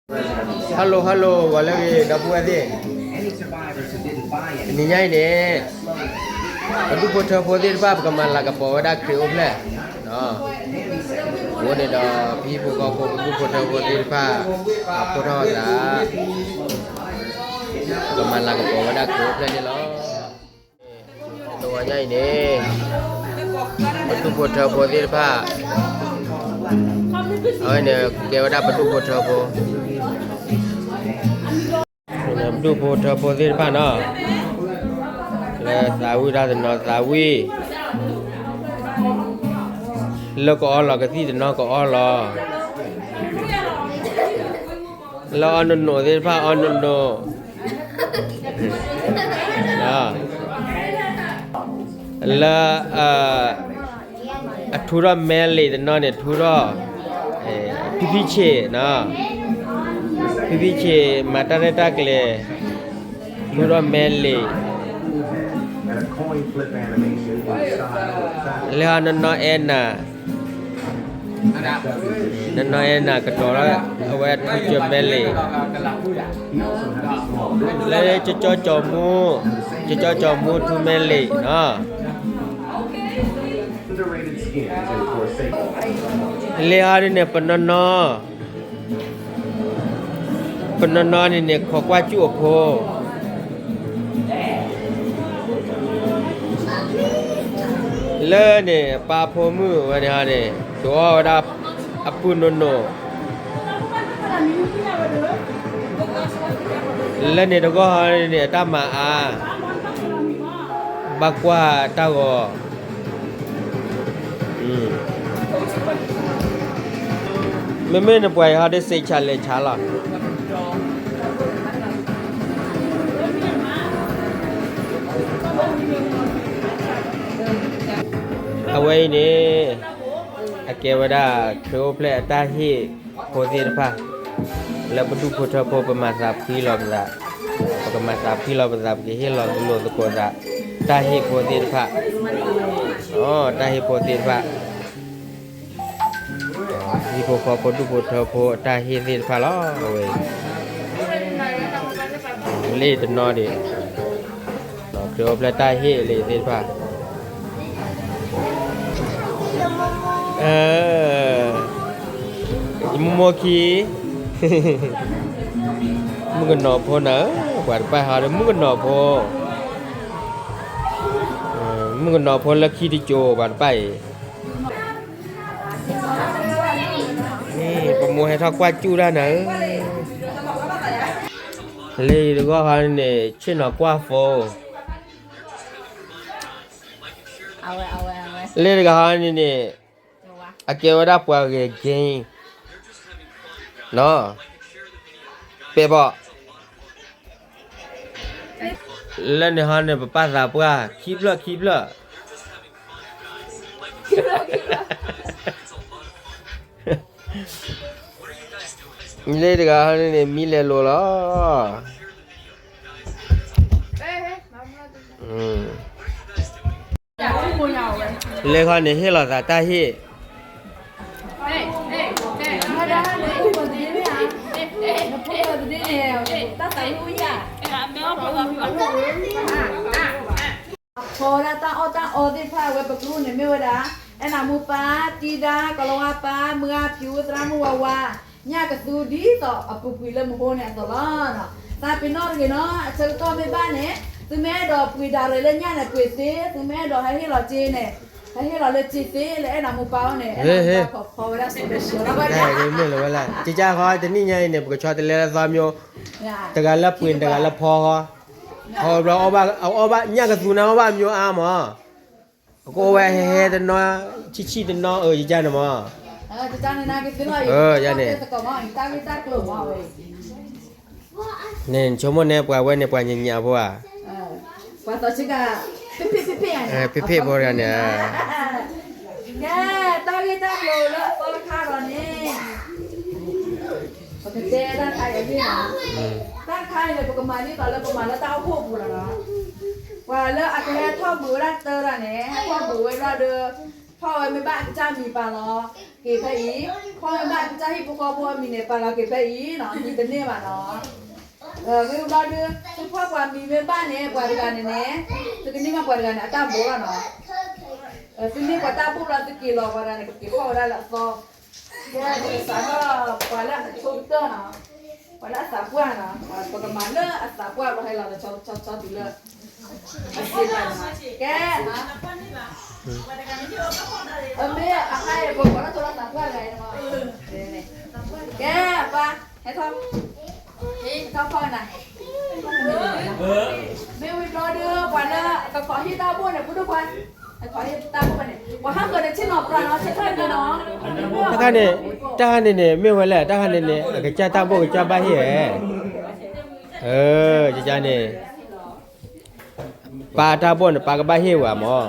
Hello hello ဂီၤလၢအဂ့ၤ ဒီပုၢ်ဝဲၢ်သ့ၣ်, တနံၤညါအံၤန့ၣ် ပဒူၣ်ဖိထၢဖိသ့ၣ်တဖၣ် ပကမၤလၤကပီၤဝဲဒၣ်ခရံာ်အိၣ်ဖျဲၣ်, အဃိန့ၣ်ဒီး ပဟံၣ်ဖိဃီဖိ ပဒူၣ်ဖိထၢဖိသ့ၣ်တဖၣ် ပာ်ဖှိၣ်ထီၣ်သး ပကမၤလၤကပီၤဝဲဒၣ်ခရံာ်အိၣ်ဖျဲၣ်န့ၣ်လီၤ. တနံၤညါအံၤန့ၣ် ပဒူၣ်ဖိထၢဖိသ့ၣ်တဖၣ် အဝဲန့ၣ်ကဲဝဲဒၣ်ပဒူၣ်ဖိထၢဖိ, ပဒူၣ်ဖိထၢဖိသ့ၣ်တဖၣ်နီၤ, လၢသးဝံၣ်တၢ်တနီၤသးဝံၣ်, လၢကအီလီၤကသံၣ်တနီၤကအီလီၤ, လၢအီနိၣ်နိၣ်သ့ၣ်တဖၣ်အီနိၣ်နိၣ် လၢ အထူထီၣ်မဲလ့ၣ်တနီၤန့ၣ် ထူထီၣ် ဖံဖံဆ့း, ဖံဖံဆ့းမၤတၢ်ရဲၣ်တၢ်ကျဲၤ ထူထီၣ်မဲလ့ၣ်, လၢနီၢ်နီၢ်အဲၣ်နၤ နီၢ်နီၢ်အဲၣ်နၤကတီၤလၢအဝဲထူကၢၤမဲလ့ၣ်, လၢကၠီကၠီကၠီမူ, ကၠီကၠီကၠီမူထူမဲလ့ၣ်နီၤ, လၢဟီဒ်န့ၣ် ပနီၢ်နီၢ် ပနီၢ်နီၢ်န့ၣ်န့ၣ် ခိးကွၢ်စူၣ်အဖိ လၢန့ၣ် ပၢ်ဖိမုၣ်ဝဲန့ၣ်ဟီန့ၣ် ဒုးအီၣ်ဝဲဒၣ်အပုၢ်နိၣ်နိၣ်, လၢန့ၣ်တဂီၢ်ဟီန့ၣ် အတၢ်မၤအါ ဘၣ်ကွၢ်တၢ်ဂီၤ, မ့မ့ၢ်နပှၤအံၤဟီဒ်စံးဆၣ်လဲၤဆၣ်လီၤ. အဝဲအံၤန့ၣ် အကဲဝဲဒၣ်ခရံာ်အိၣ်ဖျဲၣ်အတၢ်ဟ့ၣ်ဖိသ့ၣ်တဖၣ် လၢပဒူၣ်ဖိထၢဖိ ပမၤသးဖှံလီၤပသး, ပကမၤသးဖှံလီၤပသး ပကဟ့ၣ်လီၤသလိာ်သကိးသး တၢ်ဟ့ၣ်ဖိသ့ၣ်တဖၣ်, တၢ်ဟ့ၣ်ဖိသ့ၣ်တဖၣ်, ဟံၣ်ဖိဃီဖိဒူၣ်ဖိထၢဖိအတၢ်ဟ့ၣ်သ့ၣ်တဖၣ်လီၤ. အဝဲအံၤ လၢတနီၤဒံး ခရံာ်အိၣ်ဖျဲၣ်တၢ်ဟ့ၣ်လၢသ့ၣ်တဖၣ် ယမိၢ်မိၢ်ခံ မုၣ်ကနီၤဖိနၤဧၢ, ပှၤတပၢ်ဟီဒီး မုၣ်ကနီၤဖိ, မုၣ်ကနီၤဖိလၢခံတစိၤ ပှၤတပၢ်အံၤ, ပမိၢ်ဟဲထီၣ်ကွၢ်စူၣ်တၢ်နၤဧၢ, လၢတဂီၢ်ဟီန့ၣ် ဆ့ၣ်နီၤကွၢ်ဖိ လၢတဂၤဟီန့ၣ်န့ၣ် အကဲဝဲဒၣ်ပှၤဂဲၤက့ၤ နီၤ ပဲာ်ဘီၣ် လၢန့ၣ်ဟီန့ၣ် ပပာ်သးပှၢ်ခံဖျၢၣ်ခံဖျၢၣ် လၢတဂၤဟီန့ၣ်န့ၣ် မံလဲၤလိာ်လီၤ လၢခီန့ၣ် ဟ့ၣ်လီၤသးတၢ်ဟ့ၣ် ဖီဝဲဒၣ်တၢ်အီၣ်တၢ်အီသ့ၣ်တဖၣ် အဝဲပကရူၢ်န့ၣ်မ့ၢ်ဝဲဒၣ် အဲၣ်နၤမူပၢ် တံဒါ ကီၤလၤဝါပၢ် မုၢ်ဂၢ်ဖၠူ သရၣ်မုၣ်ဝါဝါ ညၣ်ကသူဒ်သိးအပူၤကွံာ်လၢမဟိန့ၣ်အသိးလီၤ. သးပ့ၤနီၣ်တဂ့ၤနီၤ အဆၢကတီၢ်မ့ၢ်ဘၣ်န့ၣ် သုမ့ၢ်အဲၣ်ဒိးပှ့ၤဒၣ်ရဲၣ်လၢညၣ်န့ၣ် ပှ့ၤသ့, သုမ့ၢ်အဲၣ်ဒိးဟဲဟ့ၣ်လီၤစ့န့ၣ် ဟဲဟ့ၣ်လီၤလၢစ့သ့ လၢအဲၣ်နၤမူပၢ်အအိၣ်န့ၣ် အဲၣ်နၤမူပၢ်ဖီဖီဝဲဒၣ် special လီၤ. မ့ၢ်လၢဝဲလၢ ကကၢ်ဃီ တနံၣ်ညါအံၤန့ၣ် ပကဆီတလဲလၢသီမျိၤ တဂၤလၢပှ့ၤ တဂၤလၢဖီဃီ အီၣ်ဘၣ် အီၣ်ဘၣ် ညၣ်ကသူန့ၣ် အီၣ်ဘၣ်မျိၤအါမး အကအိၣ်ဝဲဟဲဟဲတနီၤ ဆံၣ်ဆံၣ်တနီၤ အၢ ယကန့ၣ်မး ယန့ၣ် န့ၣ် ဆိကမိၣ်န့ၣ် ပှၤဝဲန့ၣ် ပှၤညါညါဖိဧါ ပှၤသီဆ့ကၤ ဖ့ၣ်ဖ့ၣ်ဖိတဂၤန့ၣ် ကဲ တၢ်ဂ့ၢ်တၢ်ကျိၤလၢအသီတခါဒီးန့ၣ် ပကတဲတၢ်တခါအံၤန့ၣ် တၢ်တခါအံၤန့ၣ် ပကမၤဒ်သိးလၢပမၤလၢတၢ်အိၣ်ဖှိၣ်အပူၤလီၤနီၤ. ပှၤလၢအကဟဲထီၣ်ဘုးဝဲဒၣ်တၢ်တဂၤန့ၣ် ဟဲထီၣ်ဘုးဝဲဒၣ်ဒီး ဖီၣ်ဝဲမ့ၢ်ဘၣ်အကစၢ်မံၤပာ်လီၤက့ၤဖဲအံၤ, ဖီၣ်ဝဲဘၣ်အကစၢ်ဟံၣ်ဖိဃီဖိအမံၤန့ၣ် ပာ်လီၤက့ၤဖဲအံၤနီၤ, မံၤတန့ၢ်ဘၣ်နီၤ. မ့ၢ်ဘျီဒုး သုဖီၣ်ပှၤမံၤမ့ၢ်ဘၣ်န့ၣ် ပှၤတဂၤန့ၣ်န့ၣ် သုကန့ၢ်ဘၣ်ပှၤတဂၤန့ၣ် အတၢ်ဘိလီၤနီၤ. သုန့ၢ်ပှၤတၢ်ဘိလီၤ သုက့ၤလီၤပှၤတဂၤန့ၣ် ပက့ၤဖီၣ်ဝဲဒၣ်လၢအသီ ကဲစးထီၣ်ပှၤလၢအကဆိကတၢၢ်နီၤ, ပှၤလၢအသးပှၢ်နီၤ, ပကမၤလၢအသးပှၢ်ဘျီဟဲလီၤတဆီတဆီတဆီတုၤလၢ အစံးဘၣ်နီၤ, ကဲ, အမ့ၢ်အဟါအံၤ ပကိးလၢထိလၢသးပှၢ်တဂၤအံၤမး, ကဲ, ပၢ်, ဟဲထီၣ်, ဟဲထီၣ်ဖီၣ်နၤ, မ့ၢ်ဝံၤဘျီဒုး ပှၤလၢအကခိးဟ့ၣ်တၢ်ဘိၣ်န့ၣ် ပဒိၣ်ခွါ အခိးဟ့ၣ်တၢ်ဘိၣ်န့ၣ် ပှၤဟးဃုာ်န့ၣ် ဆ့ၣ်နီၤပြးနီၤ ဆ့ၣ်ထီၣ်က့ၤနီၤ, တၢ်ခါန့ၣ်, တၢ်ခါန့ၣ်န့ၣ် မ့ၢ်ဝဲလဲၣ် တၢ်ခါန့ၣ်န့ၣ် အကစၢ်တၢ်ဘိၣ်ကစၢ်ဘၣ်ဟ့ၣ်ဧဲ, အၢ, ကကါန့ၣ်, ပၢ်တၢ်ဘိၣ်န့ၣ် ပၢ်ကဘၣ်ဟ့ၣ်ဝဲမး,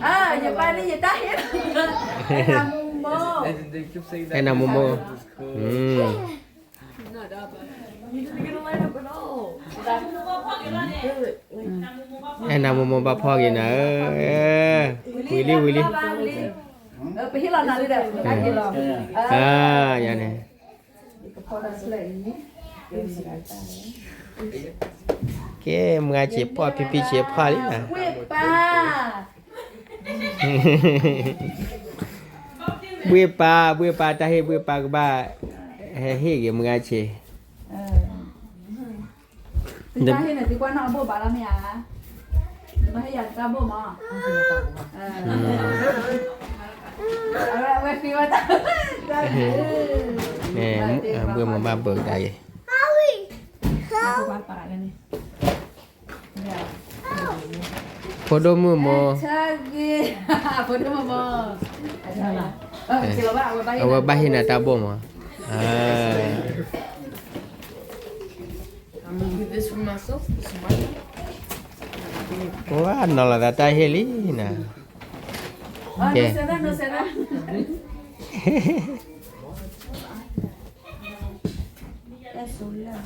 အၢ, ယပၢ်န့ၣ်ယတၢ်ဟ့ၣ်, အဲနၤမိၢ်မိၢ်, အဲနၤမိၢ်မိၢ်, အဲနၤမိၢ်မိၢ်ဘၣ်ဖီၣ်က့ၤနၤဧၢ, ဝံၤလံဝံၤလံ, အၢ, ယၤန့ၣ်, ကဲ မုၢ်ဂၤဆံးဖီၣ်ဖံဖံဆံးဖီၣ်လံ, ဘှ့ၣ်ပၢ်, ဘှ့ၣ်ပၢ် တၢ်ဟ့ၣ်ဘှ့ၣ်ပၢ်ကဘၣ်, ဟဲဟ့ၣ်ဂ့ၤ မုၢ်ဂၤဆံး သုတၢ်ဟ့ၣ်န့ၣ် သုကွၢ်နီၣ်အဘိၣ်ဘၣ်လီၤမ့ၢ်ဧါ, မ့ၢ်ဟ့ၣ်ယၤတၢ်ဘိၣ်မး, အဝဲဃ့ဝဲတၢ်, ဘှ့ၣ်မိၢ်ဘၣ်ဘၢကဒါက့ၤ, ဖိဒိၣ်မုၣ်မိၢ်, ဖိဒိၣ်မုၣ်မိၢ်, အဝဲဘၣ်ဟ့ၣ်နၤတၢ်ဘိၣ်မး, This for myself, this is my. ပှၤနီၤလီၤသးတၢ်ဟ့ၣ်လံနၤ, ကဲ,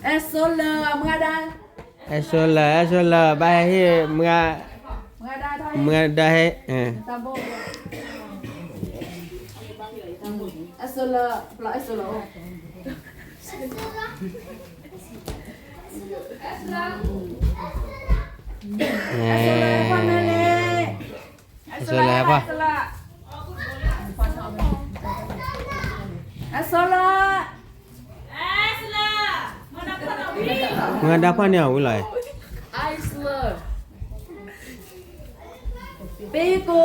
အဲၣ်စိလၢ မုၢ်ဂၤဒါ, အဲၣ်စိလၢ အဲၣ်စိလၢ ဘၣ်ဟဲဟ့ၣ် မုၢ်ဂၤ, မုၢ်ဂၤဒါဟဲ, အဲၣ်စိလၢ, အဲၣ်စိလၢအိၣ် အဲၣ်စိလၢ အဲၣ်စိလၢ, အဲၣ်စိလၢ, မုၢ်ဂၤဒါဖီၣ်န့ၢ်အီၤဝံၤလီၤ, ပ့ကိး, ပ့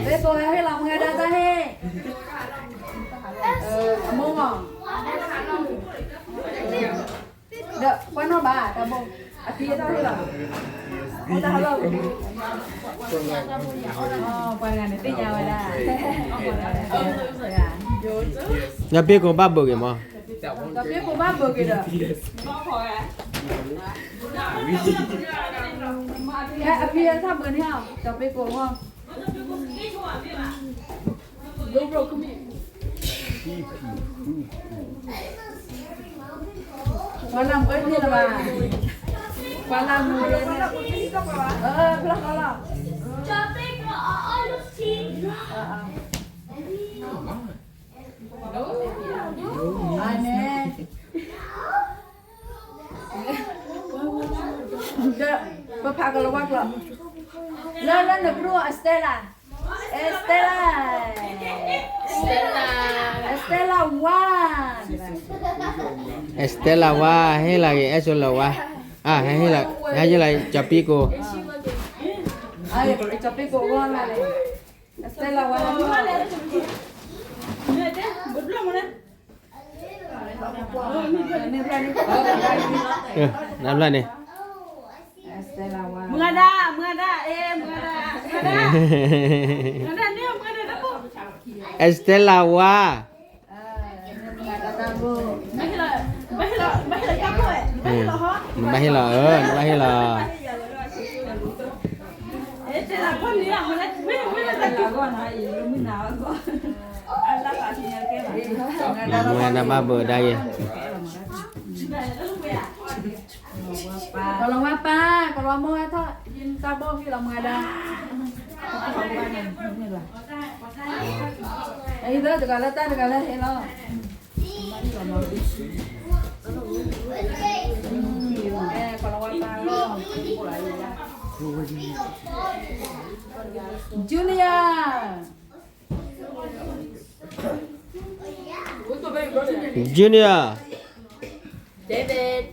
ကိးဟဲဟ့ၣ်လီၤ မုၢ်ဂၤဒါတၢ်ဟ့ၣ်, အမိၢ်မး, ဒီးကွၢ်နီၣ်ဘၣ် တၢ်ဘိၣ်, အဖံအတၢ်ဟ့ၣ်လီၤ, အိၣ်တၢ်ဟးလီၢ်, ပှၤတဂၤန့ၣ်သ့ၣ်ညါဝဲဒၣ်, ဒီးပ့ကိးဘၣ်ဘၢက့ၤမး, ဒီးပ့ကိးဘၣ်ဘၢက့ၤဒီး, အဖံအတၢ်ဘၢန့ၣ်, ဒီးပ့ကိးမး ပှၤလၢမူန့ၣ်လၢၤဘၣ်, ပှၤလၢမူန့ၣ်, အၢ ဖျီၣ်ဃီလီၤ, အၢ အၢ အန့ၣ်, ဒီးပဖးကလီၤဝါကျိာ်, လၢလၢနပြူအ Stella, Stella, Stella ဝါ, Stella ဝါ ဟ့ၣ်လီၤက့ၤ အဲၣ်စိလၢဝါ, ဟဲဟ့ၣ်လီၤ ဟဲဟ့ၣ်လီၤ ကၠီၤပံကိး, ကၠီၤပံကိးဂီၢ်လၢ်န့ၣ်, Stella ဝါ, နဘျီန့ၣ်, မုၢ်ဂၤဒါ, မုၢ်ဂၤဒါ, အဲ မုၢ်ဂၤဒါ, မုၢ်ဂၤဒါ, မုၢ်ဂၤဒါ, အဲ Stella ဝါ, နဘၣ်ဟ့ၣ်လီၤ, နဘၣ်ဟ့ၣ်လီၤ, နဘၣ်ဟ့ၣ်လီၤ, မုၢ်ဂၤဒါဘၣ်ဘၢဒၣ်ဂ့ၤ, ကလီၤဝါပၢ် ကလီၤဝါမိၢ်ဝဲထီၣ် ယတၢ်ဘီၣ်ဟ့ၣ်လီၤမူဒါ အံၤသၢတဂၤလၢတၢ်တဂၤလၢဟ့ၣ်လီၤ ကလီၤဝါပၢ်လီၤ Junior Junior David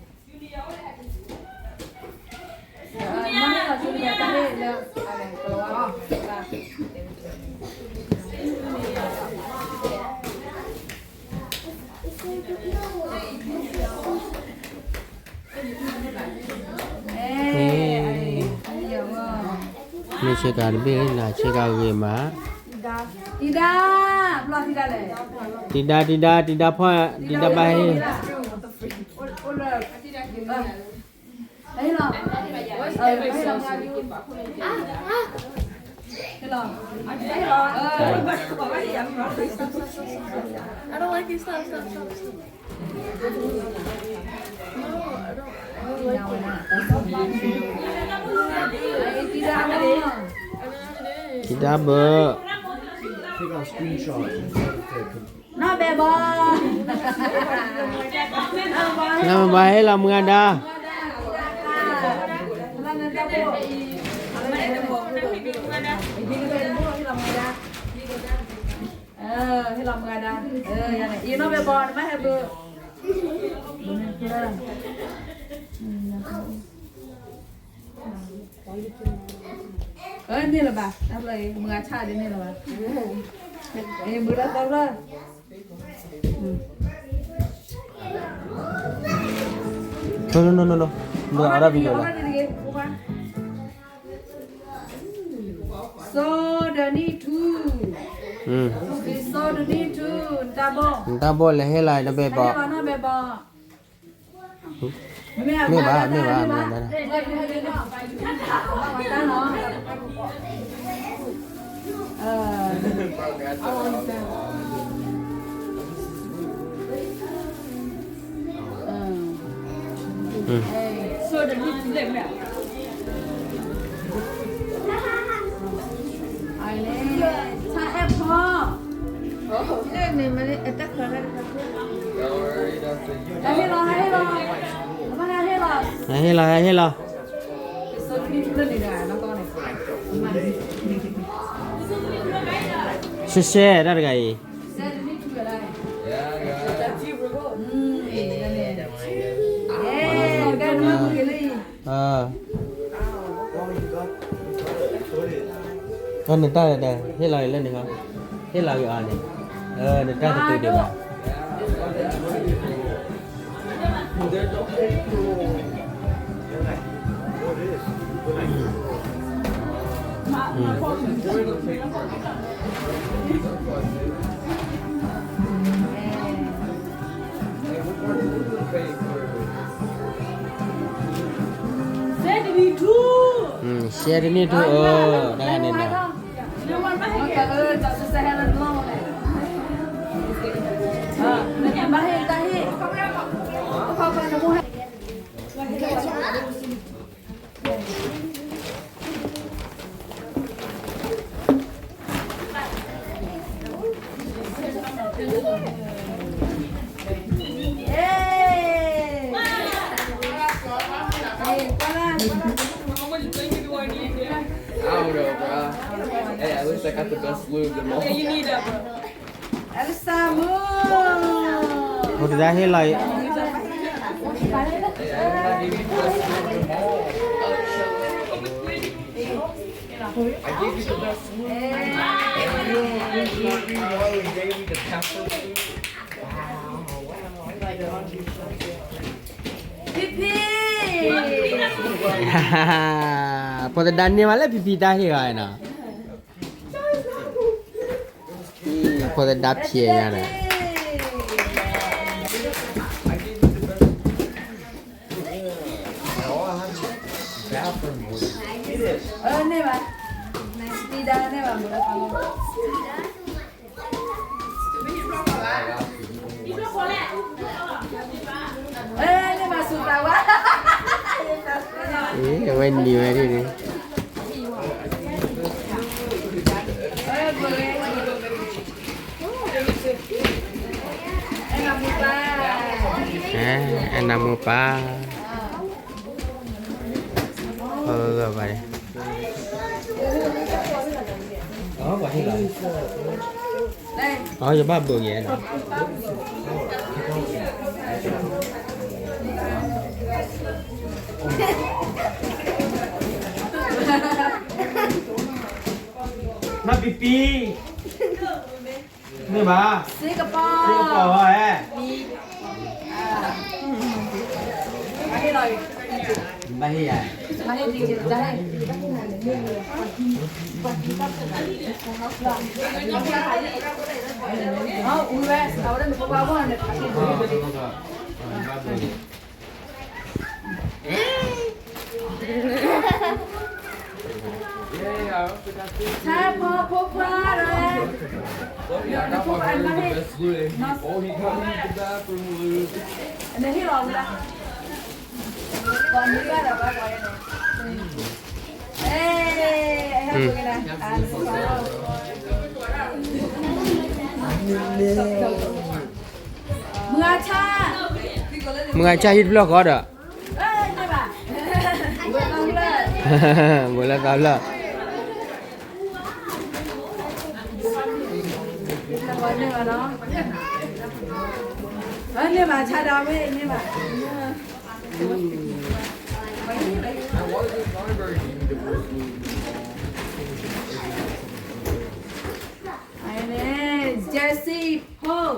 မ့ၢ်ဆ့ကၤတဘ့ၣ် နၤဆ့ကၤဂ့ၤမး တံဒါ တံဒါ တံဒါ တံဒါ ဖီၣ် တံဒါဘၣ်ဟ့ၣ် ဟ့ၣ်လီၤ ဟ့ၣ်လီၤ ဟ့ၣ်လီၤ I don't like it. Stop, stop, stop, stop. No, I don't, I don't like it. တံဒါဘၢၣ် နီၢ်ဘဲဘီ နီၢ်ဘဲဘီ ဟ့ၣ်လီၤမူဒါ ဟ့ၣ်လီၤမူဒါ အံၤနီၢ်ဘဲဘီ နဘၣ်ဟဲဘၢ န့ၣ်လၢၤဘၣ် တၢ်ဖျၢၣ်အံၤ မုၢ်ဂၤဆၣ်ဒ်န့ၣ်လၢၤဘၣ် အံၤမုၢ်ဂၤသီဖျၢၣ် No, no, no, no, no. မုၢ်ဂၤအီၣ်ဒၣ် video လီၤ စီၤဒနံၣ်ထူ စီၤဒနံၣ်ထူ နတၢ်ဘီၣ် နတၢ်ဘီၣ်လဲၤဟ့ၣ်လီၤ နီၢ်ဘဲဘီ နီၢ်ဘဲဘီ မ့ၢ်ဘၣ် မ့ၢ်ဘၣ် မ့ၢ်ဘၣ် ဟဲဟ့ၣ်လီၤ ဟဲဟ့ၣ်လီၤ ရှဲရှဲ တၢ်တဂၤအံၤ နတၢ် ဟ့ၣ်လီၤအံၤလၢန့ၣ် ဟ့ၣ်လီၤက့ၤအီၤန့ၣ် နတၢ်တတုၤဒံးဘၣ် ရှဲတနံၣ်ထူၣ် အၢ တဂၤန့ၣ်ဒီး I don't know, bro. Hey, at least I got the best lube than most. Elsa, move. ဖိသဒါဟ့ၣ်လီၤ I gave you the best lube. You gave me the pepper food. Wow. ဖံဖံ ဖိသဒါန့ၢ်မးလၢဖံဖံတၢ်ဟ့ၣ်ဂီၤနီၤ ဖိသဒါဖျဲးညါဒီး အၢ န့ၢ်ဘၣ် စပံးဒါန့ၢ်ဘၣ် မုၢ်လၢ်သးလီ အၢ န့ၢ်ဘၣ်စူၤသးဝါ အဝဲနံၤဝဲဒၣ်န့ၣ်, အဲနမိၢ်ပၢ်, အဂီၢ်ဘၣ်န့ၣ်, အီ ယဘၣ်ဘုးယဲနီၤ. မၤပံပံ, မ့ၢ်ဘၣ်, စ့ကပီၤ, စ့ကပီၤ, ဘၣ်ဟ့ၣ်ယၤ, ဆၣ်ဖိဖိခွါဒီး, ဖိခွါ, နဟ့ၣ်လီၤဝံၤလၢ, ဘၣ်မနုၤဘၣ်ဒီးဘၣ်ကွၢ်ယဲန့ၣ်, အဲ, အဲ, မုၢ်ဂၤဆၣ်, မုၢ်ဂၤဆၣ်ဟံၣ်တဖျၢၣ်ဃီဒီး, ဘိးလၢသးဖျၢၣ်, န့ၢ်ဘၣ်ဆၣ်ဒၣ်ဝဲ, န့ၢ်ဘၣ်, Jesse Paul.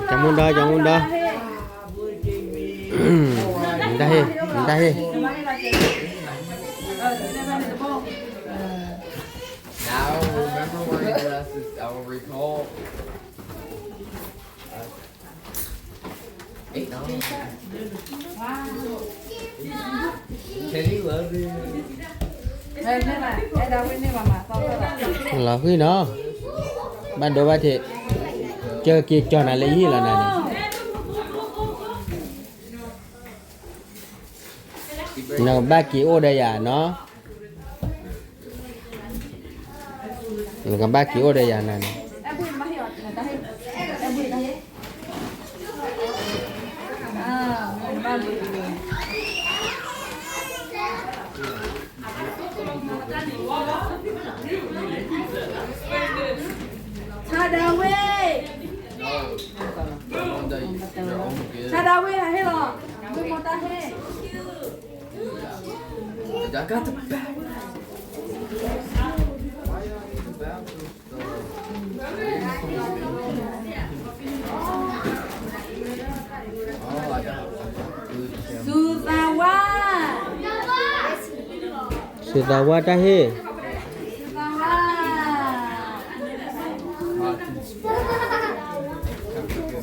Chào mừng đó, chào mừng đó. Mừng ta hê, mừng ta hê. Now remember where your glasses, I will recall. Lọ hui nọ, bá dô bá thê, kơ kê cho nà lê hí lọ nà nê. Nà bá kê ôr đa yà nọ. Nà bá kê ôr đa yà nà nê. Tha Đa Wê. Tha Đa Wê hê lò. Wê mò ta hê. I got the bag. Why are you in the bathroom? Sutha wa. Sutha wa ta hê.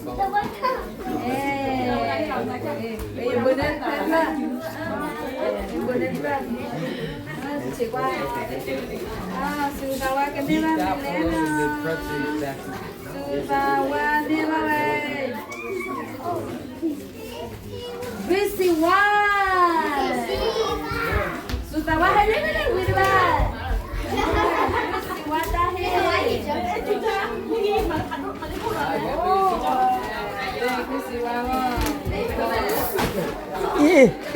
Sutha wa. Ê, ê, ê, bữa nay Sutha wa kơ nê ba mê lê nơ. Sutha wa nê ba lê. Bisi wa. Sutha wa hê lê lê lê wĭ ba. Bisi wa ta hê. Bisi wa wa. Ê, ê.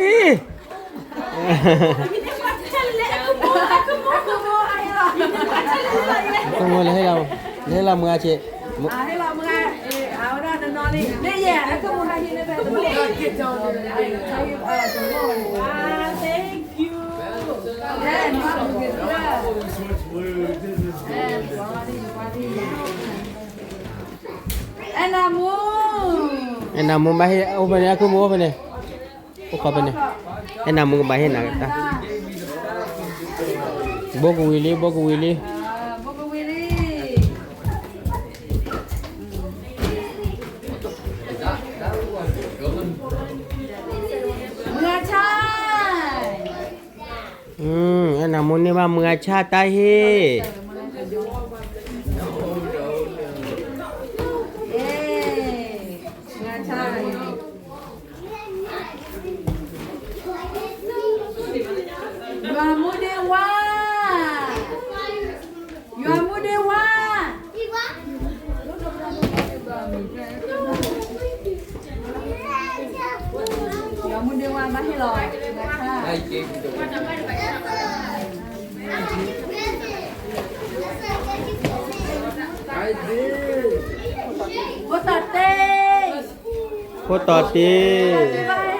Kơ mô lê hê lào, lê hê lào mưa chị. Thank you. Ê, nà mô. Ê, nà mô, bác hê, ô, bên này, cứ mô bên này. Ô, khó bên này. Ê, nà mô, bác hê, nà ta. ဘိကဝံၤလံ ဘိကဝံၤလံ. ဘိကဝံၤလံ. မုၢ်ဂၤဆၣ်. အဲၣ်နၤမိၢ်န့ၢ်ဘၣ်မုၢ်ဂၤဆၣ်တၢ်ဟ့ၣ်. မုၢ်ဂၤဆၣ်. ယွၤမူဒ့ဝါ, ယွၤမူဒ့ဝါ, ယွၤမူဒ့ဝါ ဘၣ်ဟ့ၣ်လီၤ. ဖိသီၣ်တ့, ဖိသီၣ်တ့, ဘၣ်ဟ့ၣ်လီၤ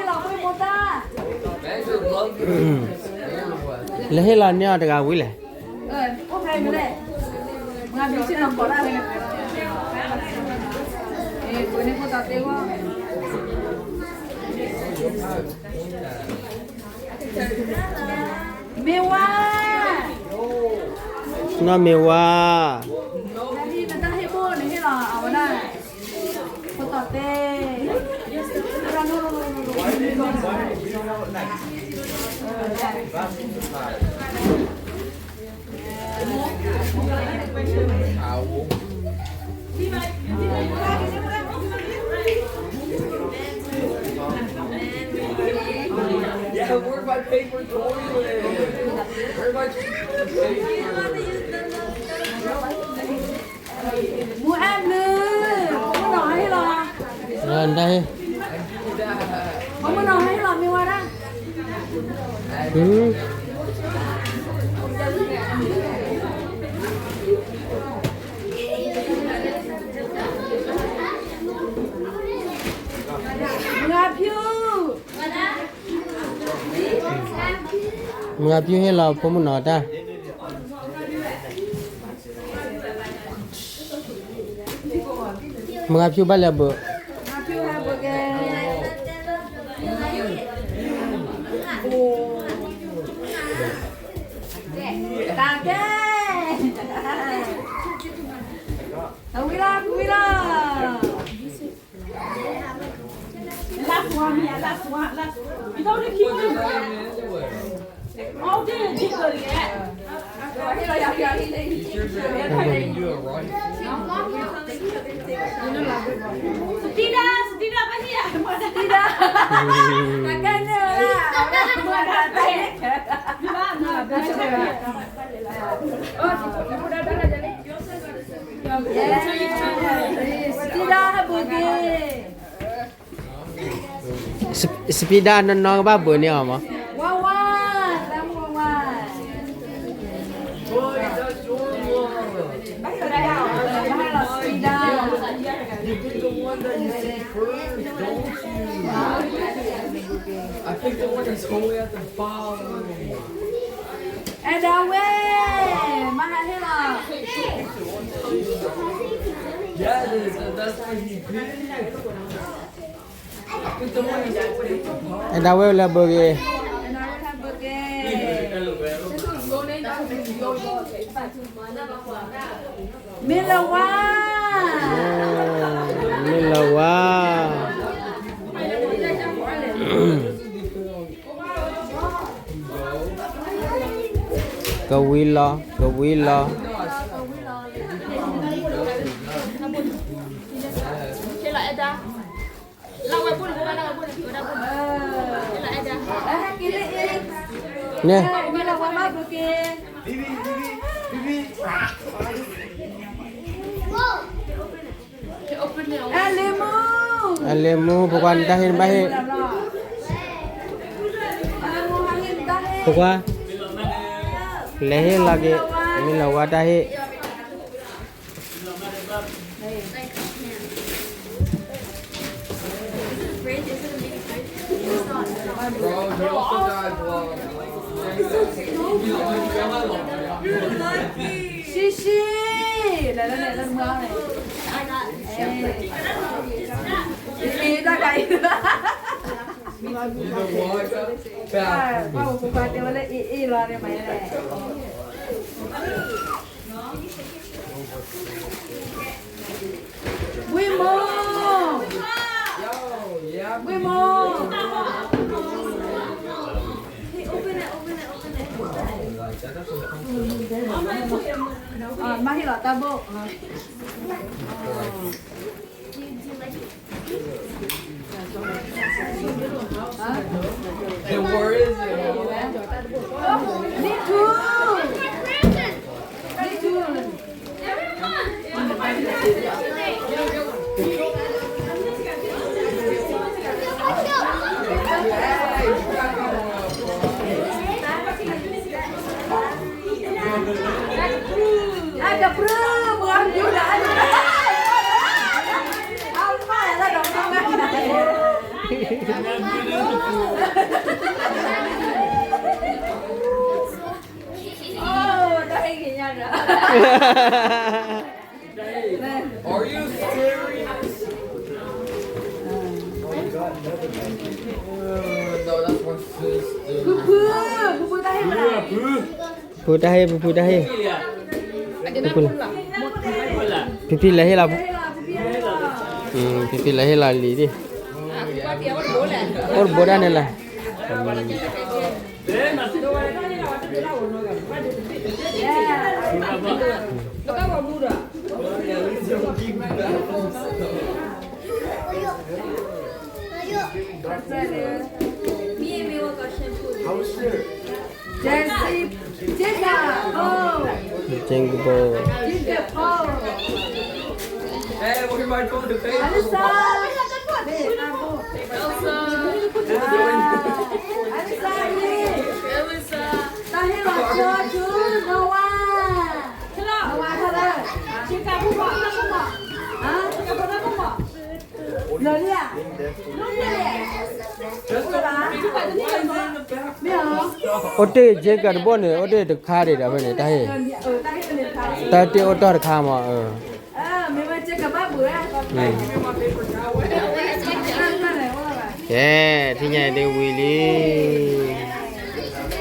ဖိမိၢ်တၢ်. လဲၤဟ့ၣ်လီၤန့ၢ်အီၤတဂၤဝံၤလဲၣ်. မ့ၢ်ဝါ, နီၢ်မ့ၢ်ဝါ, ဖိသီၣ်တ့. Yeah, where's my paper toilet? Where's my paper? မူအဲၣ်ဘျုး, ဖိမုၣ်နီၢ်ဟဲဟ့ၣ်လီၤ, ဖိမုၣ်နီၢ်ဟဲဟ့ၣ်လီၤမ့ၢ်ဝါဒၣ်. မုၢ်ဂၤဖၠူ, မုၢ်ဂၤဖၠူဟ့ၣ်လီၤဖိမုၣ်နီၢ်တၢ်. မုၢ်ဂၤဖၠူဘၣ်လဲၤဘၢၣ်, တၢ်ကဲ, အဝံၤလီၤ ဝံၤလီၤ. Last one, yeah, last one, last one. You don't want to keep on going. All day, you do it again. Safida, Safida, ဘာကြီးလဲ? Safida. တကယ်နဲ့လား. စပံးဒါနီၢ်နီၢ်ကဘၣ်ဘၢန့ၢ်အီၤမး. You pick the one that you see first, don't you? I picked the one that's only at the bottom. အဲၣ်ဒိးဝဲ, မၤဟးဟ့ၣ်လီၤ. Yeah, that's, that's what he did. I picked the one that's only at the bottom. အဲၣ်ဒိးဝဲလၢဘၢဂ့ၤ. အဲၣ်ဒိးဝဲလၢဘၢဂ့ၤ. မ့ၢ်လၢဝါ, မ့ၢ်လၢဝါ, ကဝံၤလီၤ ကဝံၤလီၤ. န့ၣ်, အလ့မူ, ဖိခွါနတၢ်ဟ့ၣ်နဘၣ်ဟ့ၣ်, ဖိခွါ, လဲၤဟ့ၣ်လီၤက့ၤ, မ့ၢ်လၢဝါတၢ်ဟ့ၣ်. ဝ့ၢ်မိၢ်, ဝ့ၢ်မိၢ်, မၤဟ့ၣ်လီၤတၢ်ဘိၣ်. The worst. Me too. Me too. ဖုဖု, ဖုဖုတၢ်ဟ့ၣ်ဝဲဒၣ်, ဖုဖုတၢ်ဟ့ၣ်, ဖုဖု, ဖံဖံလဲၤဟ့ၣ်လီၤ, ဖံဖံလဲၤဟ့ၣ်လီၤလံဒၣ်, အိၣ်တဘိဒၣ်န့ၣ်လဲၣ်. Jesse, Jessica, oh. Jingle ball. Jingle ball. Hey, where my phone? Alyssa. Elsa. Alyssa, Alyssa. Alyssa. Noah. Noah, hello. Huh? အိၣ်တ့ၢ်က့ၤကးတဘိန့ၣ် အိၣ်တ့ၢ်တခါဒံးဒီးဖဲန့ၣ် တၢ်ဟ့ၣ်, တၢ်တ့ၢ်အိၣ်တီၢ်တခါမး, ကဲ, ထံၣ်ညါအံၤဒ်ဝံၤလံ,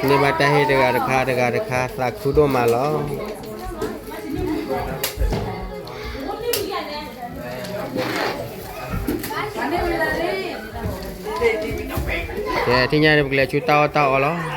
န့ၢ်ဘၣ်တၢ်ဟ့ၣ်တဂၤတခါ တဂၤတခါ သးခုဒိၣ်မးလီၤ. ကဲ, ထံၣ်ညါန့ၣ် ပကလဲၤဆူတၢ်အီၣ်တၢ်အီလီၤ.